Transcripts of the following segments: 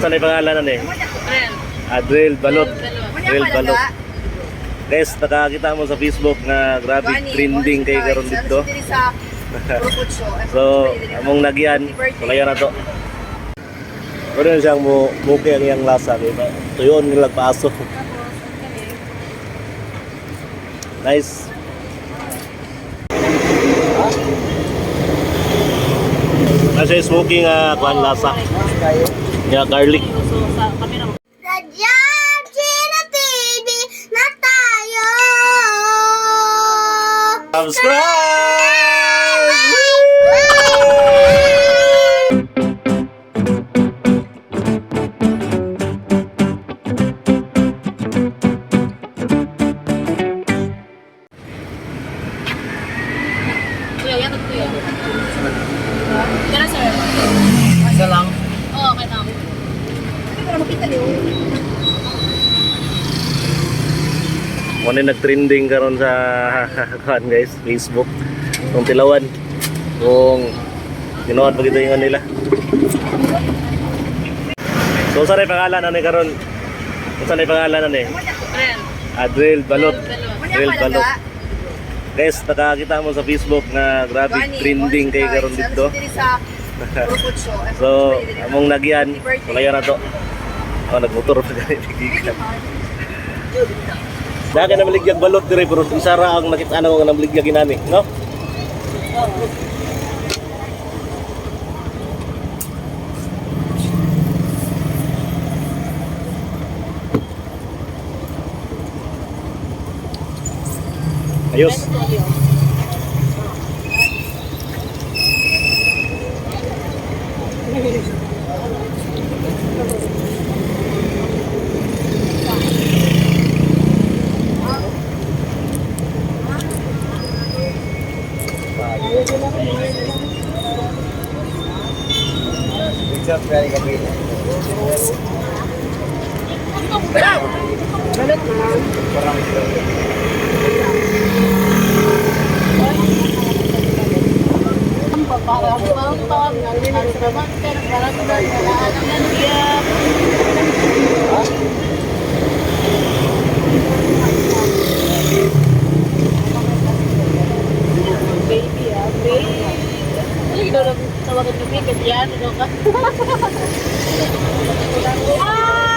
Saan ay pangalan na eh? Rel. Adril Balot. Rel Adril Balot. Guys, nakakita mo sa Facebook nga grabe trending kay karon dito. So, among nagyan, sulayan na to. Pero na siyang mo muki ang iyang lasa kay ba? Tuyon nila paaso. Nice. Nasa smoking kuan lasa. Yeah, garlic. So, sa kami na. Sadyang TV na tayo. Subscribe! Kuya, yan kuya. Tara, sir. Isa lang. Oo, okay na. Hindi ko na makita niyo. Muna nag-trending karon sa kuan guys, Facebook. Kung tilawan. Kung ginawa pa kita yung nila. So sa pangalan ano karon? Unsa na pangalan ano eh? Rel. Adril Balot. Balot. Adril Balot. Guys, nakakita mo sa Facebook nga grabe trending kay karon dito. So, among nagyan, sulayan na to. Oh, nagmotor pa gani gikan. Dahil na maligyag balot dire pero isa ra ang nakita na ko nga namaligyag ginani, no? Ayos. Picture very gabi. Parang ito. Baby, ah, baby. Ano yung daw tawagan kami? Kasi yan, ano ka? Ah!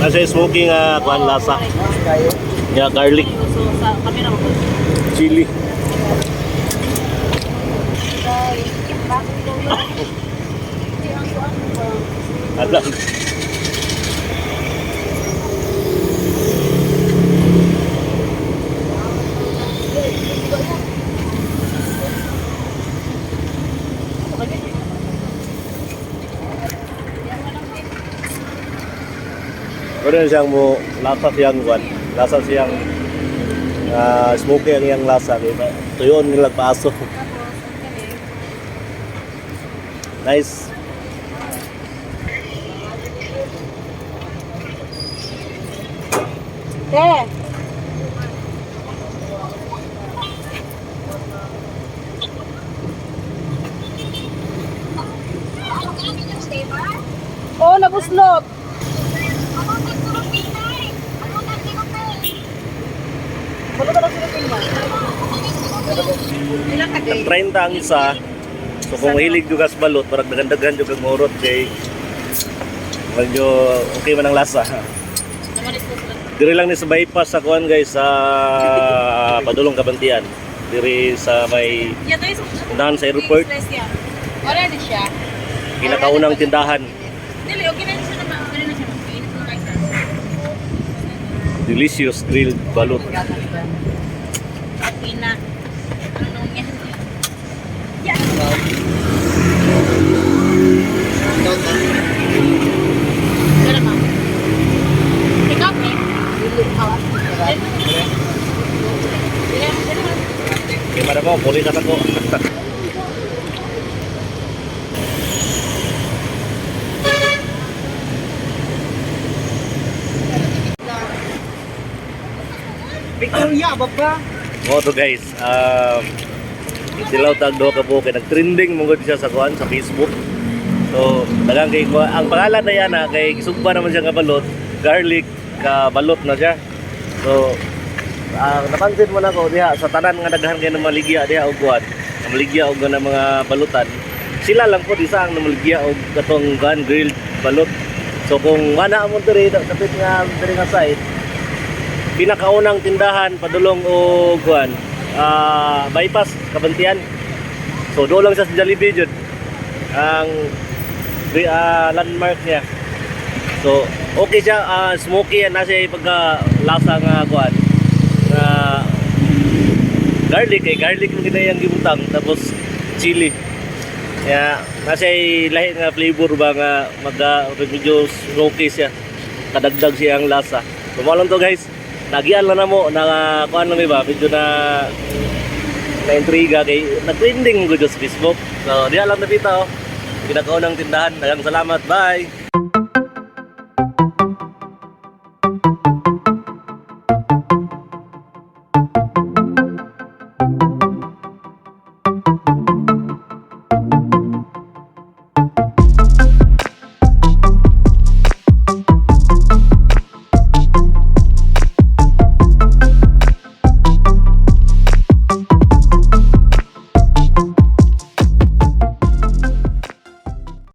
Nasa smoking kuan lasa. Yeah, garlic, So, sa kami na chili. Alam. Pero na siyang mo lasa siyang kuan, lasa siyang smoky ang iyang lasa kay ba? Tuyon nila paaso. Nice. Te! Oh, nabuslot. Tag 30 ang isa. So kung hilig jud kas balot, parang daghan-daghan jud kag morot kay medyo okay man ang lasa. Diri lang ni sa bypass sa kuan guys sa Padulong Kabantian. Diri sa may tindahan sa airport, Wala na siya. pinakaunang tindahan. Dili, okay na siya naman. Okay na siya. Mainit na kayo, sir. Delicious grilled balot. Pina. Ano yan? Yan. Pero ma'am. Ikaw, eh. Kaya para mo, puli ka ko. Victoria, baba. Mo to guys, silaw tag duha ka buok kay nag-trending mo gud siya sa kuan sa Facebook. So, daghang kay kuan ang pangalan na yan kay gisugba naman siya nga balot, garlic ka balot na siya. So, napansin mo na ko diha sa tanan nga daghan kay namaligya diha og kuan, namaligya og nga mga balutan. Sila lang po isa ang namaligya og katong kuan grilled balot. So kung mana mo diri dapit nga diri nga side, pinakaunang tindahan padulong og kuan bypass Kabantian. So doon lang siya sa Jollibee jud ang landmark niya. So okay siya, smoky na siya pagka lasa nga kuan nga garlic, kay garlic lang gid ang gibutang tapos chili. Kaya nasa lahi nga flavor ba nga maga medyo smoky siya. Kadagdag siya ang lasa. So mao lang to guys. Nagian lang na mo na kuan lang iba medyo na na intriga kay nag-trending gud sa Facebook. So diha lang napita oh. Pinakaunang tindahan. Daghang salamat. Bye.